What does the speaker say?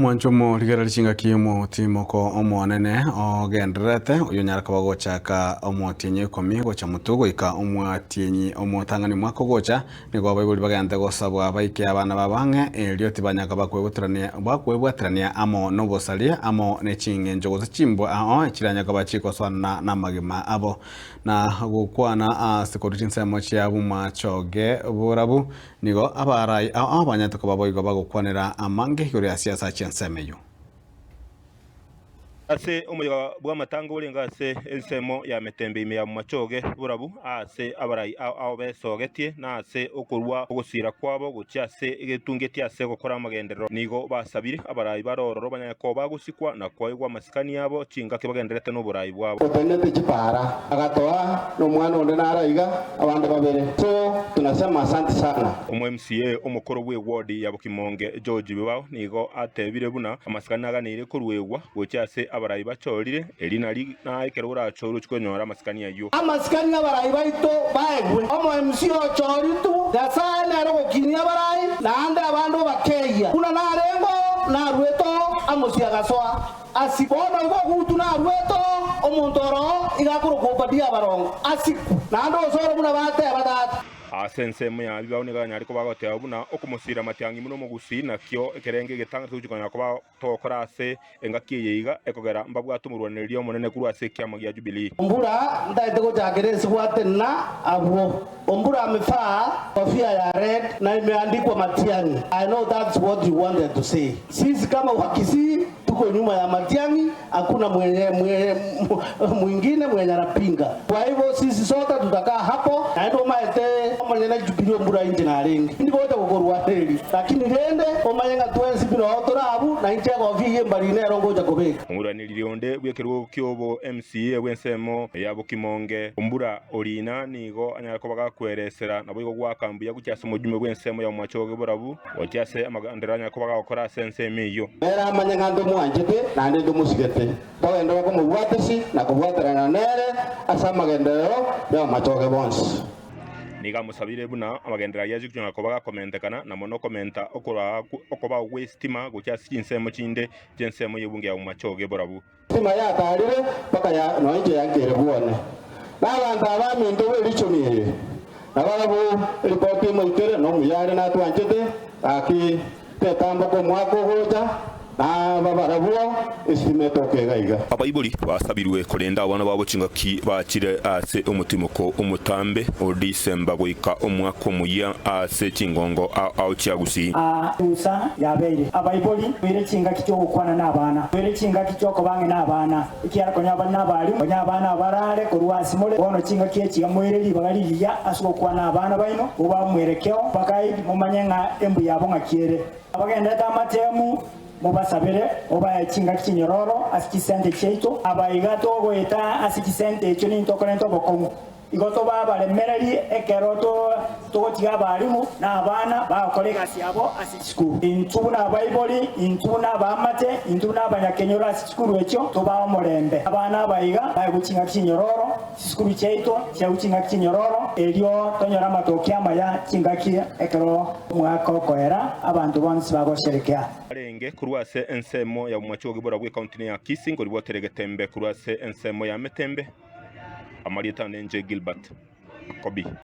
Omwancho omorigereria chingaki omotimoko omonene ogendererete, oyio onyare koba gochaka omotienyi oikomi gocha motwe goika omwatienyi omotang'ani omwaka ogocha, nigo abaibori bagente gosabwa baike abana babo ang'e, erio tibanyaka bakweboterania bakwebwaterania amo nobosaria amo ne ching'encho gose chimbwa ao chiranye koba chikosoanana namagima abo. Na gokwana ase korwa chinsemo chia bomachoge borabu, Nigo abarai ao banyarete koba boigo bagokwanera amange igoro ya siasa chi'ensemo eyio. Ase omoyega bw'amatanga orenge ase ensemo ya Metembe ime ya Bomachoge Borabu, aase abarai ao ao besogetie, na ase okorua ogosiira kwabo gochia ase egetungetie ase ogokora amagenderero, nigo basabire abarai bare ororo banyare koba bagosikwa na koegwa amasikani abo chingaki bagendererete noborai bwabo. Otenenete chipaara, agatoa nomwana onde naro aiga, abande babere. So tunasema asanti sana. Omo-MCA omokoro bw'ewodi ya Bokimonge George Bibao nigo atebire buna amasikani naganeire koruegwa gochia ase abarai bachorire, eri nari na ekero orachorwe ochie konyora amasikani ayio. Amasikani abarai baito baegwe. Omo-MCA ochoritwe, Nyasae nere ogokinia abarai, naende abande obakeyia, buna narenge oo, naruete oo, amosie agasoa. Asikwe. Bono igo ogutu naruete oo, omonto oro oo iga akorokwa Obadia abarongo, asikwe, naende osore buna bateba tata. Ase ensemo ya bibao nigo anyare koba agoteba buna okomosiira amatiang'i buna omogusii, nakio ekerengo egetang'ani togochia konyara koba togokora ase engaki eye iga, ekogera mbabwate omorwanereria omonene korwa ase ekiama gia Jubilee. Ombura ntaete gochakera esibwate na abwo. Ombura amevaa kofia ya red na imeandikwa Matiang'i. I know that's what you wanted to say. Sisi kama Wakisii tuko nyuma ya Matiang'i hakuna mwenye mwingine mwenye anapinga. Kwa hivyo sisi sote tutakaa hapo naende omaete omonyene Jubilee Ombura inche narenge tindi gocha gokorwaneria lakini rende omanye ng'a twensi pi noo tore abwo na inche egofia eyio embari nero ngocha kobeka. Omorwaneriri onde bw'ekerogo ki'obo MCA bw'ensemo ya Bokimonge, Ombura Orina nigo anyare koba gakweresera naboigo goaka mbuya gochia ase omojumbe bw'ensemo ya Omochoge Borabu gochia ase amagenderero anyare koba gagokora ase ensemo eyio. Nere amanye ng'a ntomwanchete naende ntomosigete, togenderere komobwatisia na kobwaterana nere ase amagenderero y'amachoge bonsi. Nigo amosabire buna amagenderero ayio achie konyara koba gakomentekana, na mono komenta okobao gw'esitima gochia ase chinsemo chinde chi'ensemo y'ebunge ya Bomachoge Borabu. Esitima yataarire mpaka ya nonya inche yankeire bwone. Na abanto abaminto b'erichoni eye, na barabwo eripoti emoikere, na omuya are natwanchete, gaki tetamboka omwaka ogocha, na aba barabwo esitima etoke iga iga. Abaibori basabirwe korenda abana babo chingaki bachire ase omotimoko omotambe o December goika omwaka omoyia ase chingongo ao ao chia Gusii. Aa rusa yabeire. Abaibori, toire chingaki chi'ogokwana nabana, toire chingaki chi'okoba ang'e nabana, ekiagera konya abare nabarimu, konya abana abarare korwa ase more. Bono chingaki echi iga moire ribaga rigiya ase ogokwana nabana baino, mobae omwerekeo, bagaidi, momanye ng'a embu yabo ng'aki ere. Abagenderete amatemu, mobasabere, mobae chingaki chinyororo ase chisente chiaito. Aba iga togoeta ase chisente echio nintokorenta obokong'u. Igo tobe abaremereri ekero togotiga abalimu na abana bagokora egasi yabo ase chisukuru. Intwe buna abaibori, intwe buna abaamate, intwe buna abanyakenyoro ase chisukuru echio, tobae omorembe. Abana aba iga baegwe chingaki chinyororo, chisukuru chiaito chiaegwe chingaki chinyororo, erio tonyore amatokio amaya chingaki ekero omwaka okoera abanto bonsi bagosherekea. Arenge korwa ase ensemo ya bomachoge borabwo ekaunti ya Kisii nkoribwatera egetembe korwa ase ensemo ya Metembe. Amarieta ane inche Gilbert Kobi.